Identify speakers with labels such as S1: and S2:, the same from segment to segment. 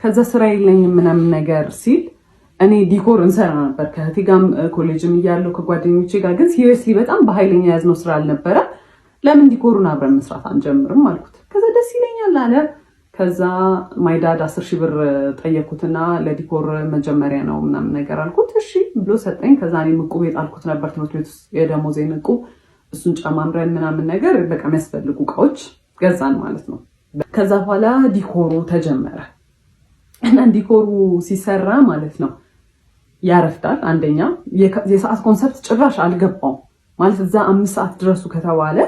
S1: ከዛ ስራ የለኝም ምናምን ነገር ሲል እኔ decor እንሰራ ነበር ከእህቴ ጋርም ኮሌጅም እያለሁ ከጓደኞቼ ጋር፣ ግን seriously በጣም በኃይለኛ የያዝነው ስራ አልነበረ። ለምን decor ኡን አብረን መስራት አንጀምርም አልኩት። ከዛ ደስ ይለኛል አለ። ከዛ my dad 10,000 ብር ጠየኩትና ለ decor መጀመሪያ ነው ምናምን ነገር አልኩት። እሺ ብሎ ሰጠኝ። ከዛ እኔም ዕቁብ የጣልኩት ነበር ትምህርት ቤት ውስጥ የደሞዜን ዕቁብ፣ እሱን ጨማምረን ምናምን ነገር በቃ የሚያስፈልጉ እቃዎች ገዛን ማለት ነው። ከዛ በኋላ decor ኡ ተጀመረ እና decor ኡ ሲሰራ ማለት ነው ያረፍዳል። አንደኛ የሰዓት concept ጭራሽ አልገባውም። ማለት እዛ 5 ሰዓት ድረሱ ከተባለ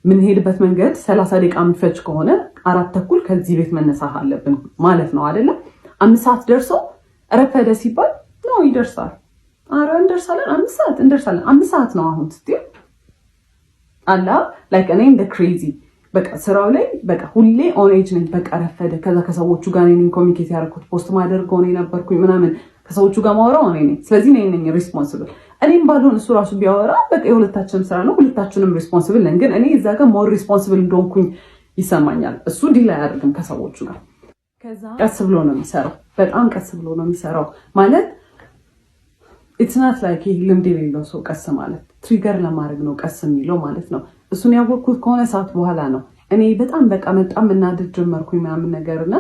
S1: የምንሄድበት መንገድ 30 ደቂቃ የሚፈጅ ከሆነ 4:30 ከዚህ ቤት መነሳት አለብን ማለት ነው አይደለም? 5 ሰዓት ደርሶ ረፈደ ሲባል ነው ይደርሳል። አረ እንደርሳለን፣ 5 ሰዓት እንደርሳለን። 5 ሰዓት ነው አሁን ስትይው አላ like እኔ እንደ crazy በቃ ስራው ላይ በቃ ሁሌ on edge ነኝ። በቃ ረፈደ። ከዛ ከሰዎቹ ጋር እኔ ነኝ communicate ያደረኩት፣ post ማደርገው እኔ ነበርኩኝ ምናምን፣ ከሰዎቹ ጋር ማወራው እኔ ነኝ። ስለዚህ እኔ ነኝ responsible። እኔም ባልሆን እሱ ራሱ ቢያወራ በቃ የሁለታችንም ስራ ነው፣ ሁለታችንም responsible ነን። ግን እኔ እዛ ጋር more responsible እንደሆንኩኝ ይሰማኛል። እሱ deal አያደርግም ከሰዎቹ ጋር። ከዛ ቀስ ብሎ ነው የሚሰራው፣ በጣም ቀስ ብሎ ነው የሚሰራው። ማለት it's not like ይህ ልምድ የሌለው ሰው ቀስ ማለት፣ trigger ለማድረግ ነው ቀስ የሚለው ማለት ነው። እሱን ያወቅኩት ከሆነ ሰዓት በኋላ ነው። እኔ በጣም በቃ በጣም መናደድ ጀመርኩኝ ምናምን ነገር እና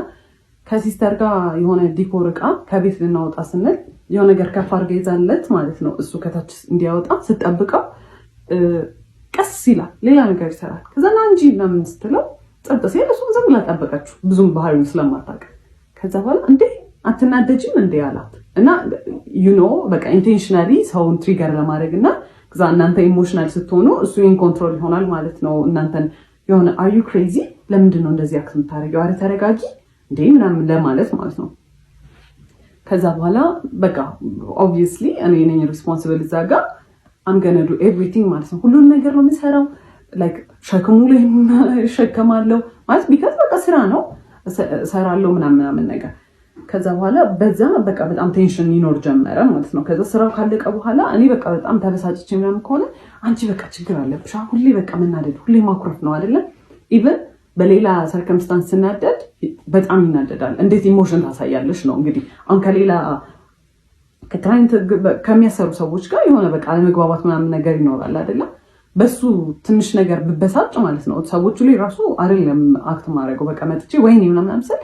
S1: ከ sister ጋር የሆነ decor እቃ ከቤት ልናወጣ ስንል የሆነ ነገር ከፍ አድርጋ ይዛለት ማለት ነው። እሱ ከታች እንዲያወጣ ስጠብቀው ቀስ ይላል፣ ሌላ ነገር ይሰራል። ከዛ ና እንጂ ምናምን ስትለው ጸጥ ሲል እሱም ዝም ብላ ጠበቀችው፣ ብዙም ባህሪውን ስለማታውቅ። ከዛ በኋላ እንዴ አትናደጅም እንዴ አላት። እና በቃ intentionally ሰውን trigger ለማድረግ እና ከዛ እናንተ emotional ስትሆኑ እሱ in control ይሆናል ማለት ነው። እናንተን የሆነ are you crazy፣ ለምንድን ነው እንደዚህ act የምታደርጊው? አረ ተረጋጊ እንዴ ምናምን ለማለት ማለት ነው። ከዛ በኋላ በቃ obviously እኔ ነኝ responsible እዛ ጋር፣ I'm gonna do everything ማለት ነው። ሁሉን ነገር ነው የምሰራው። Like ሸክሙ ላይ እሸከማለሁ ማለት because በቃ ስራ ነው፣ እሰራለሁ ምናምን ምናምን ነገር። ከዛ በኋላ በዛ በቃ በጣም tension ይኖር ጀመረ ማለት ነው። ከዛ ስራው ካለቀ በኋላ እኔ በቃ በጣም ተበሳጭቼ ምናምን ከሆነ አንቺ በቃ ችግር አለብሽ፣ ሁሌ በቃ መናደድ፣ ሁሌ ማኩረፍ ነው አይደለም? Even በሌላ circumstance ስናደድ በጣም ይናደዳል። እንዴት emotion ታሳያለሽ ነው እንግዲህ። አሁን ከሌላ ከ client ከሚያሰሩ ሰዎች ጋር የሆነ በቃ አለመግባባት ምናምን ነገር ይኖራል አይደለም? በሱ ትንሽ ነገር ብበሳጭ ማለት ነው ሰዎቹ ላይ ራሱ አይደለም act ማድረገው፣ በቃ መጥቼ ወይኔ ምናምን ስል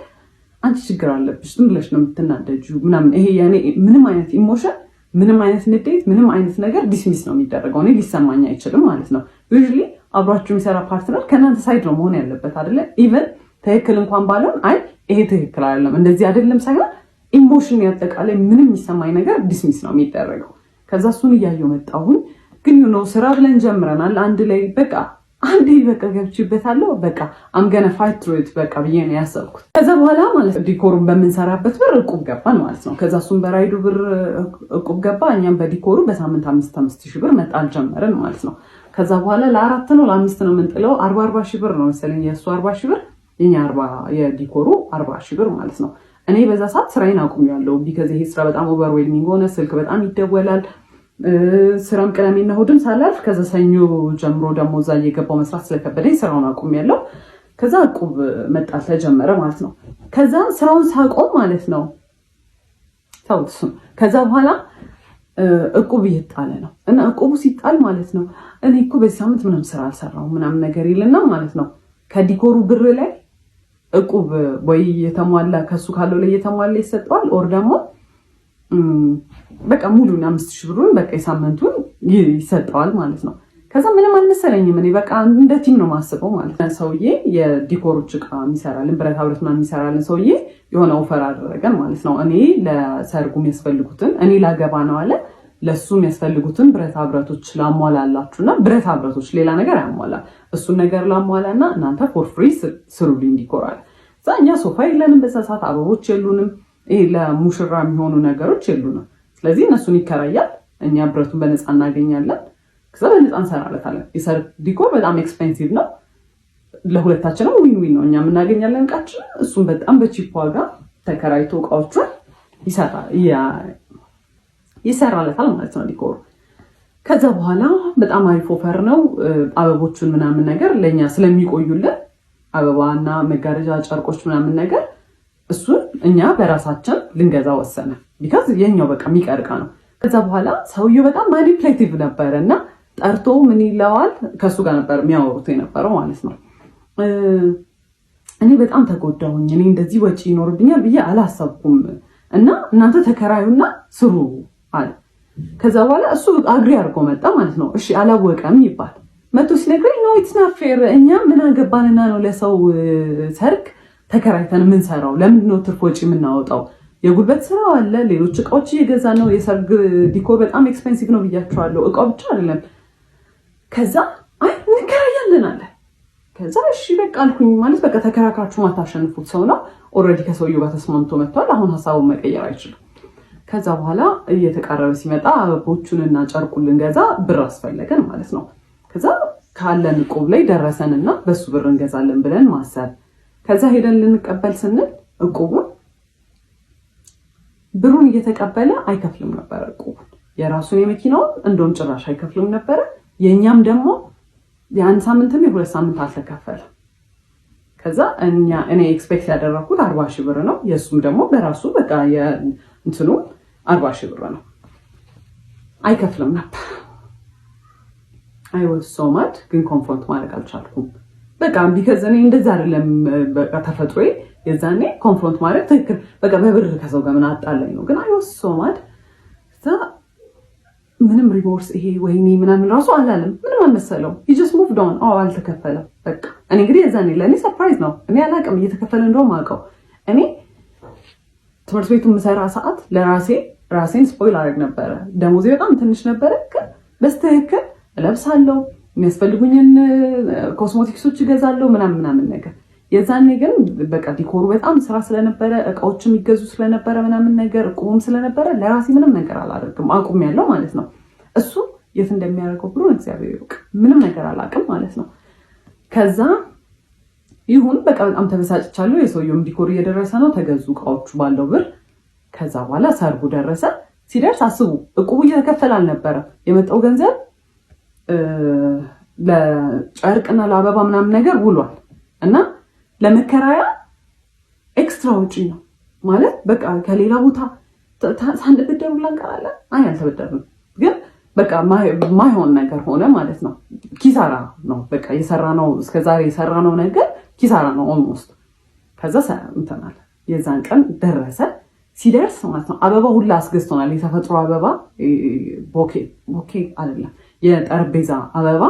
S1: አንቺ ችግር አለብሽ፣ ዝም ብለሽ ነው የምትናደጂው ምናምን። ይሄ የኔ ምንም አይነት emotion፣ ምንም አይነት ንዴት፣ ምንም አይነት ነገር dismiss ነው የሚደረገው። እኔ ሊሰማኝ አይችልም ማለት ነው። Usually አብሯችሁ የሚሰራ partner ከእናንተ side ነው መሆን ያለበት አይደለ? Even ትክክል እንኳን ባልሆን አይ ይሄ ትክክል አይደለም እንደዚህ አይደለም ሳይሆን emotion ያጠቃላይ ምንም የሚሰማኝ ነገር dismiss ነው የሚደረገው። ከዛ እሱን እያየው መጣሁኝ። ግን ስራ ብለን ጀምረናል አንድ ላይ፣ በቃ አንዴ በቃ ገብቼበታለሁ። በቃ I'm gonna fight through it በቃ ብዬ ነው ያሰብኩት። ከዛ በኋላ ማለት decor ኡን በምንሰራበት ብር እቁብ ገባን ማለት ነው። ከዛ እሱም በ ride ኡ ብር እቁብ ገባ፣ እኛም በ decor ኡ በሳምንት 5,000 5,000 ብር መጣል ጀመርን ማለት ነው። ከዛ በኋላ ለአራት ነው ለአምስት ነው የምንጥለው፣ 40,000 40,000 ብር ነው መሰለኝ፣ የእሱ 40,000 ብር፣ የኛ 40፣ የ decor ኡ 40,000 ብር ማለት ነው። እኔ በዛ ሰዓት ስራዬን አቁሜያለሁ። Because ይሄ ስራ በጣም overwhelming ሆነ። ስልክ በጣም ይደወላል። ስራም ቅዳሜና እሑድም ሳላርፍ ከዛ ሰኞ ጀምሮ ደግሞ እዛ እየገባው መስራት ስለከበደኝ ስራውን አቁሜያለሁ። ከዛ እቁብ መጣል ተጀመረ ማለት ነው። ከዛ ስራውን ሳቆም ማለት ነው ተውት እሱን። ከዛ በኋላ እቁብ እየጣለ ነው እና እቁቡ ሲጣል ማለት ነው እኔ እኮ በዚህ ሳምንት ምንም ስራ አልሰራሁም ምናምን ነገር ይልና ማለት ነው ከ decor ኡ ብር ላይ እቁብ ወይ የተሟላ ከሱ ካለው ላይ የተሟላ ይሰጠዋል፣ or ደግሞ በቃ ሙሉን 5,000 ብሩን በቃ የሳምንቱን ይሰጠዋል ማለት ነው። ከዛ ምንም አልመሰለኝም። እኔ በቃ እንደ team ነው ማስበው ማለት ነው። ሰውዬ የ decor ኦች እቃ የሚሰራልን፣ ብረታ ብረት ምናምን የሚሰራልን ሰውዬ የሆነ offer አደረገን ማለት ነው። እኔ ለሰርጉ የሚያስፈልጉትን፣ እኔ ላገባ ነው አለ፣ ለእሱ የሚያስፈልጉትን ብረታ ብረቶች ላሟላላችሁ እና ብረታ ብረቶች ሌላ ነገር አያሟላም። እሱን ነገር ላሟላ እና እናንተ for free ስሩልኝ decor አለ። እዛ እኛ ሶፋ የለንም በዛ ሰዓት፣ አበቦች የሉንም፣ ይሄ ለሙሽራ የሚሆኑ ነገሮች የሉንም። ስለዚህ እነሱን ይከራያል፣ እኛ ብረቱን በነፃ እናገኛለን። ከዛ በነፃ እንሰራለታለን። የሰርግ decor በጣም expensive ነው። ለሁለታችንም win win ነው። እኛም እናገኛለን እቃችንን፣ እሱም በጣም በ cheap ዋጋ ተከራይቶ እቃዎቹን ይሰራለታል ማለት ነው decor ኡ። ከዛ በኋላ በጣም አሪፍ offer ነው። አበቦቹን ምናምን ነገር ለእኛ ስለሚቆዩልን አበባና መጋረጃ፣ ጨርቆች ምናምን ነገር እሱ እሱን እኛ በራሳችን ልንገዛ ወሰነ። Because የኛው በቃ የሚቀር ዕቃ ነው። ከዛ በኋላ ሰውየው በጣም manipulative ነበረ እና ጠርቶ ምን ይለዋል፣ ከእሱ ጋር ነበር የሚያወሩት የነበረው ማለት ነው። እኔ በጣም ተጎዳሁኝ፣ እኔ እንደዚህ ወጪ ይኖርብኛል ብዬ አላሰብኩም እና እናንተ ተከራዩና ስሩ አለ። ከዛ በኋላ እሱ agree አድርጎ መጣ ማለት ነው። እሺ አላወቀም ይባል፣ መቶ ሲነግረኝ "No, it's not fair፣ እኛ ምን አገባንና ነው ለሰው ሰርግ ተከራይተን የምንሰራው? ለምንድን ነው ትርፍ ወጪ የምናወጣው? የጉልበት ስራው አለ፣ ሌሎች እቃዎች እየገዛ ነው። የሰርግ decor በጣም expensive ነው ብያቸዋለሁ። እቃው ብቻ አይደለም።" ከዛ "አይ እንከራያለን" አለ። ከዛ እሺ በቃ አልኩኝ። ማለት በቃ ተከራክራችሁ ማታሸንፉት ሰው ነው። Already ከሰውየው ጋር ተስማምቶ መጥቷል። አሁን ሀሳቡን መቀየር አይችልም። ከዛ በኋላ እየተቃረበ ሲመጣ አበቦቹንና ጨርቁን ልንገዛ ብር አስፈለገን ማለት ነው። ከዛ ካለን እቁብ ላይ ደረሰንና በሱ ብር እንገዛለን ብለን ማሰብ። ከዛ ሄደን ልንቀበል ስንል እቁቡን ብሩን እየተቀበለ አይከፍልም ነበረ። እቁቡን የራሱን የመኪናውን እንደውም ጭራሽ አይከፍልም ነበረ። የእኛም ደግሞ የአንድ ሳምንትም የ2 ሳምንት አልተከፈለም። ከዛ እኛ እኔ expect ያደረኩት 40,000 ብር ነው። የእሱም ደግሞ በራሱ በቃ እንትኑ 40,000 ብር ነው። አይከፍልም ነበር። I was so mad፣ ግን confront ማድረግ አልቻልኩም። በቃ because እኔ እንደዛ አይደለም በቃ ተፈጥሮዬ። የዛኔ confront ማድረግ ትክክል በቃ በብር ከሰው ጋር ምን አጣላኝ ነው። ግን I was so mad። ምንም remorse ይሄ ወይኔ ምናምን ራሱ አላለም። ምንም አልመሰለውም። He just moved on። አዎ አልተከፈለም። በቃ እኔ እንግዲህ የዛኔ ለእኔ surprise ነው። እኔ አላውቅም እየተከፈለ እንደውም አውቀው። እኔ ትምህርት ቤቱ የምሰራ ሰዓት ለራሴ ራሴን spoil አደርግ ነበረ። ደሞዜ በጣም ትንሽ ነበረ፣ ግን በስትክክል እለብሳለሁ፣ የሚያስፈልጉኝን ኮስሞቲክሶች እገዛለሁ ምናምን ምናምን ነገር። የዛኔ ግን በቃ decor ኡ በጣም ስራ ስለነበረ፣ እቃዎች የሚገዙ ስለነበረ ምናምን ነገር፣ እቁቡም ስለነበረ ለራሴ ምንም ነገር አላደርግም፣ አቁሜያለሁ ማለት ነው። እሱ የት እንደሚያደርገው ብሎ እግዚአብሔር ይወቅ። ምንም ነገር አላውቅም ማለት ነው። ከዛ ይሁን በቃ በጣም ተበሳጭቻለሁ። የሰውየውም decor እየደረሰ ነው። ተገዙ እቃዎቹ ባለው ብር። ከዛ በኋላ ሰርጉ ደረሰ። ሲደርስ አስቡ፣ እቁቡ እየተከፈለ አልነበረም። የመጣው ገንዘብ ለጨርቅና ለአበባ ምናምን ነገር ውሏል እና ለመከራያ extra ወጪ ነው ማለት በቃ ከሌላ ቦታ ሳንበደር ሁላ እንቀራለን። አይ አልተበደርንም፣ ግን በቃ ማይሆን ነገር ሆነ ማለት ነው። ኪሳራ ነው በቃ የሰራነው፣ እስከዛሬ የሰራነው ነገር ኪሳራ ነው almost። ከዛ እንትን አለ። የዛን ቀን ደረሰ። ሲደርስ ማለት ነው አበባ ሁላ አስገዝቶናል። የተፈጥሮ አበባ፣ bouquet፣ bouquet አይደለም፣ የጠረጴዛ አበባ።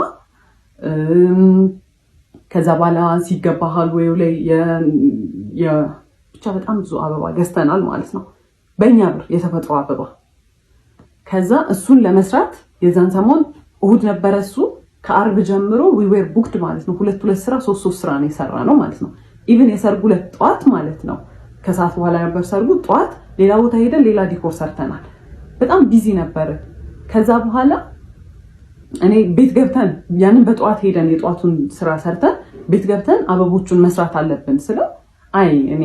S1: ከዛ በኋላ ሲገባ hallway ው ላይ ብቻ በጣም ብዙ አበባ ገዝተናል ማለት ነው። በእኛ ብር የተፈጥሮ አበባ። ከዛ እሱን ለመስራት የዛን ሰሞን እሁድ ነበረ፣ እሱ ከአርብ ጀምሮ we were booked ማለት ነው። ሁለት ሁለት ስራ፣ ሶስት ሶስት ስራ ነው የሰራነው ማለት ነው። Even የሰርጉ ዕለት ጠዋት ማለት ነው፣ ከሰዓት በኋላ ነበር ሰርጉ። ጠዋት ሌላ ቦታ ሄደን ሌላ decor ሰርተናል። በጣም busy ነበር። ከዛ በኋላ እኔ ቤት ገብተን ያንን በጠዋት ሄደን የጠዋቱን ስራ ሰርተን ቤት ገብተን አበቦቹን መስራት አለብን ስለው "አይ እኔ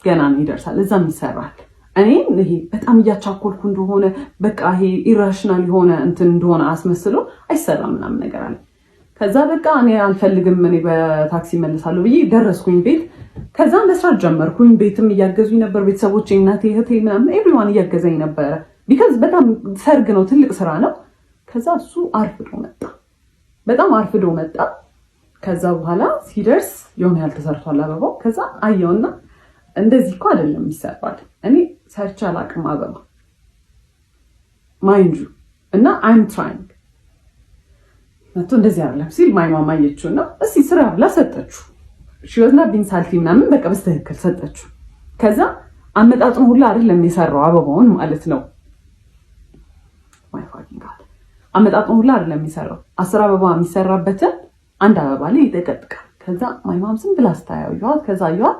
S1: ገና ነው፣ ይደርሳል፣ እዛም ይሰራል።" እኔ ይሄ በጣም እያቻኮልኩ እንደሆነ፣ በቃ ይሄ irrational የሆነ እንትን እንደሆነ አስመስሎ አይሰራም ምናምን ነገር አለ። ከዛ በቃ እኔ አልፈልግም፣ እኔ በታክሲ መለሳለሁ ብዬ ደረስኩኝ ቤት። ከዛ መስራት ጀመርኩኝ። ቤትም እያገዙኝ ነበር ቤተሰቦቼ፣ እናቴ፣ እህቴ ምናምን everyone እያገዘኝ ነበረ። Because በጣም ሰርግ ነው፣ ትልቅ ስራ ነው። ከዛ እሱ አርፍዶ መጣ፣ በጣም አርፍዶ መጣ። ከዛ በኋላ ሲደርስ የሆነ ያህል ተሰርቷል አበባው። ከዛ አየውና "እንደዚህ እኮ አይደለም ይሰራል። እኔ ሰርቼ አላውቅም አበባ mind you እና I'm trying።" መቶ እንደዚህ አይደለም ሲል my mom አየችው እና እስቲ ስራ ብላ ሰጠችው። She was not being salty ምናምን፣ በቃ በስትክክል ሰጠችው። ከዛ አመጣጥኑ ሁላ አይደለም የሰራው አበባውን ማለት ነው። My fucking God፣ አመጣጥኑ ሁላ አይደለም የሚሰራው። 10 አበባ የሚሰራበትን አንድ አበባ ላይ ይጠቀጥቃል። ከዛ my mom ዝም ብላ ስታያዩዋት፣ ከዛ አየዋት።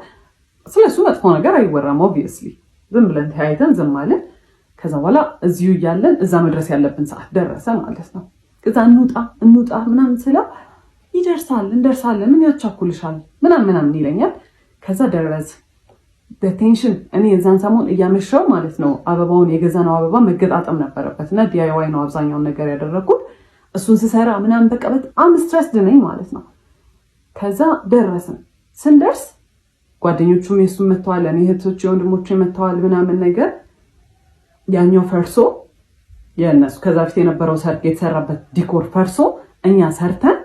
S1: ስለሱ መጥፎ ነገር አይወራም obviously። ዝም ብለን ተያይተን ዝም አለን። ከዛ በኋላ እዚሁ እያለን እዛ መድረስ ያለብን ሰዓት ደረሰ ማለት ነው። ከዛ እንውጣ እንውጣ ምናምን ስለው "ይደርሳል፣ እንደርሳለን፣ ምን ያቻኩልሻል?" ምናምን ምናምን ይለኛል። ከዛ ደረስ በ tension እኔ የዛን ሰሞን እያመሸው ማለት ነው፣ አበባውን የገዛነው አበባ መገጣጠም ነበረበት እና DIY ነው አብዛኛውን ነገር ያደረግኩት። እሱን ስሰራ ምናምን በቃ በጣም stressed ነኝ ማለት ነው። ከዛ ደረስን። ስንደርስ ጓደኞቹም የሱም መጥተዋል፣ እኔ እህቶች የወንድሞቹ መጥተዋል ምናምን ነገር። ያኛው ፈርሶ፣ የእነሱ ከዛ በፊት የነበረው ሰርግ የተሰራበት decor ፈርሶ እኛ ሰርተን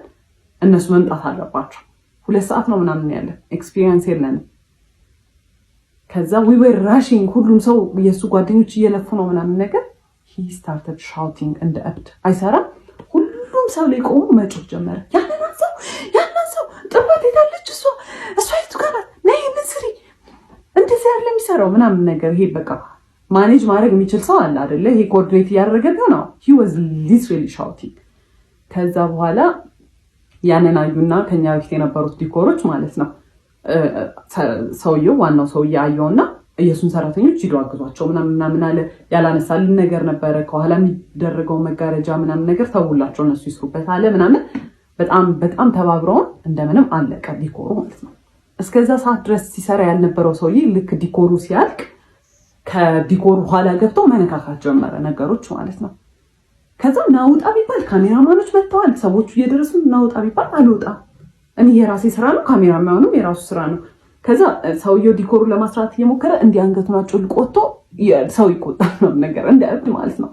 S1: እነሱ መምጣት አለባቸው። 2 ሰዓት ነው ምናምን ያለን፣ experience የለንም። ከዛ we were rushing፣ ሁሉም ሰው የእሱ ጓደኞች እየለፉ ነው ምናምን ነገር። He started shouting እንደ እብድ፣ አይሰራም። ሁሉም ሰው ላይ ቆሞ መጮህ ጀመረ። ያንን ሰው፣ ያንን ሰው ጥባት፣ ሄዳለች፣ እሷ እሷ የቱ ጋር ናት? ነይ ይሄንን ስሪ፣ እንደዚህ ያለ የሚሰራው ምናምን ነገር። ይሄ በቃ manage ማድረግ የሚችል ሰው አለ አይደለ? ይሄ coordinate እያደረገ ቢሆን፣ he was literally shouting። ከዛ በኋላ ያንን አዩና ከኛ በፊት የነበሩት decor ኦች ማለት ነው፣ ሰውየው፣ ዋናው ሰውዬ አየውና የእሱን ሰራተኞች ሂዶ አግዟቸው ምናምን ምናምን አለ። ያላነሳልን ነገር ነበረ፣ ከኋላ የሚደረገው መጋረጃ ምናምን ነገር፣ ተውላቸው እነሱ ይስሩበት አለ ምናምን። በጣም በጣም ተባብረውን እንደምንም አለቀ decor ኡ ማለት ነው። እስከዛ ሰዓት ድረስ ሲሰራ ያልነበረው ሰውዬ ልክ decor ኡ ሲያልቅ ከ decor ኡ ኋላ ገብቶ መነካካት ጀመረ ነገሮች ማለት ነው። ከዛ ናውጣ ቢባል፣ ካሜራማኖች መጥተዋል፣ ሰዎቹ እየደረሱ፣ ናውጣ ቢባል አልወጣም። እኔ የራሴ ስራ ነው፣ ካሜራማኑም የራሱ ስራ ነው። ከዛ ሰውየው decor ኡን ለማስራት እየሞከረ እንዲህ አንገቱን አጮልቆ ወጥቶ ሰው ይቆጣል ነው ነገር፣ እንደ እብድ ማለት ነው።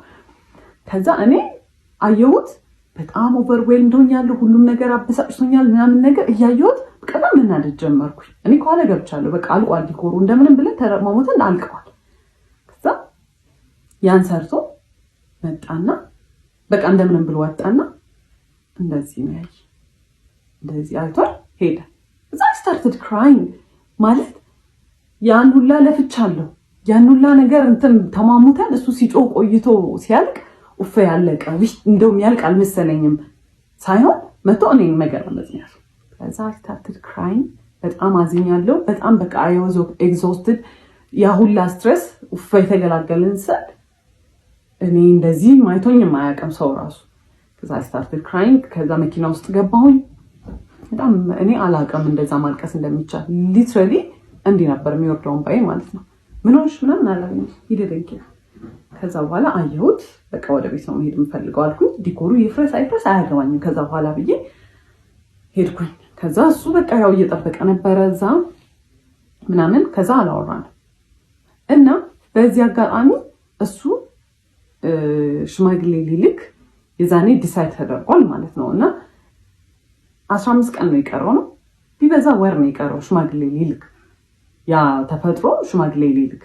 S1: ከዛ እኔ አየሁት፣ በጣም overwhelmed ሆኛለሁ። ሁሉም ነገር አበሳጭቶኛል ምናምን ነገር። እያየሁት በጣም መናደድ ጀመርኩኝ። እኔ ከኋላ ገብቻለሁ። በቃ አልቋል decor ኡ፣ እንደምንም ብለን ተረማሞተን አልቀዋል። ከዛ ያን ሰርቶ መጣና በቃ እንደምንም ብሎ ወጣና እንደዚህ ነው ያየ፣ እንደዚህ አይቷል ሄደ። እዛ started crying። ማለት ያን ሁላ ለፍቻለሁ፣ ያን ሁላ ነገር እንትን ተማሙተን እሱ ሲጮህ ቆይቶ ሲያልቅ ኡፈ ያለቀ፣ እንደውም ያልቅ አልመሰለኝም ሳይሆን መቶ እኔን መገረመዝ ነው። ከዛ started crying። በጣም አዝኛለሁ። በጣም በቃ I was exhausted። ያ ሁላ stress ኡፈ የተገላገልን ስል እኔ እንደዚህ ማይቶኝ የማያውቅም ሰው ራሱ። ከዛ started crying። ከዛ መኪና ውስጥ ገባሁኝ። በጣም እኔ አላውቅም እንደዛ ማልቀስ እንደሚቻል። Literally እንዲህ ነበር የሚወርደው እንባዬ ማለት ነው። ምን ሆንሽ ምናምን አላለኝ፣ ሂደደንኪ። ከዛ በኋላ አየሁት። በቃ ወደ ቤት ነው መሄድ የምፈልገው አልኩኝ። Decor ኡ ይፍረስ አይፍረስ አያገባኝም ከዛ በኋላ ብዬ ሄድኩኝ። ከዛ እሱ በቃ ያው እየጠበቀ ነበረ እዛ ምናምን። ከዛ አላወራንም እና በዚህ አጋጣሚ እሱ ሽማግሌ ሊልክ የዛኔ decide ተደርጓል ማለት ነው። እና 15 ቀን ነው የቀረው፣ ነው ቢበዛ ወር ነው የቀረው ሽማግሌ ሊልክ፣ ያ ተፈጥሮ ሽማግሌ ሊልክ